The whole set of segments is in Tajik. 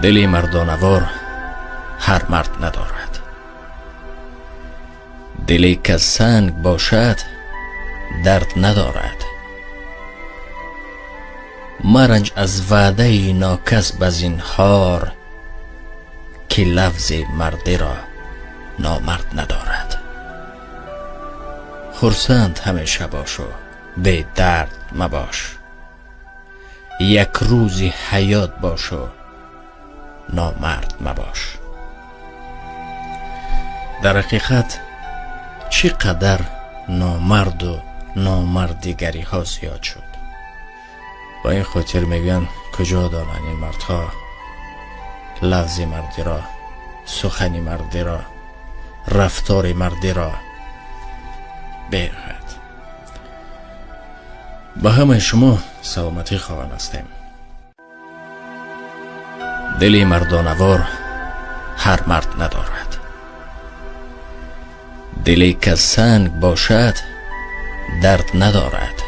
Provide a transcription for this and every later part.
Дили мардонавор ҳар мард надорад. Диле ки санг бошад, дард надорад. Маранҷ аз ваъдаи нокас ба зинҳор, ки лафзи мардиро номард надорад. Хурсанд ҳамеша бошу бедард мабош. Як рӯзи ҳаёт бошу номард мабош. Дар ҳақиқат, чӣ қадар номарду номардигариҳо зиёд шуд. Ба ин хотир мегӯянд, куҷо донанд ин мардҳо лафзи мардиро, сухани мардиро, рафтори мардиро. Беҳад ба ҳамаи шумо саломатӣ хоҳон ҳастем. Дили мардонавор ҳар мард надорад. Диле ки санг бошад, дард надорад.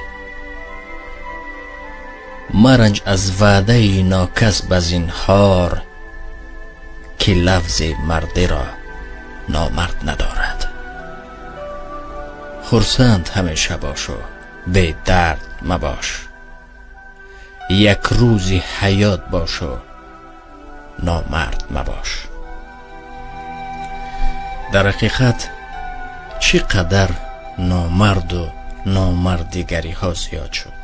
Маранҷ аз ваъдаи нокас ба зинҳор, ки лафзи мардиро номард надорад. Хурсанд ҳамеша бошу бедард мабош. Як рӯзи ҳаёт бошу номард мабош. Дар ҳақиқат, чӣ қадар номарду номардигариҳо зиёд шуд.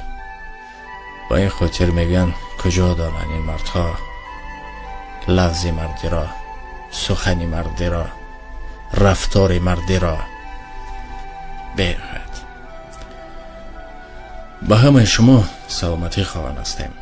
Ба ин хотир мегӯянд, куҷо донанд ин мардҳо лафзи мардиро, сухани мардиро, рафтори мардиро. Беҳад ба ҳамаи шумо саломатӣ хоҳон ҳастем.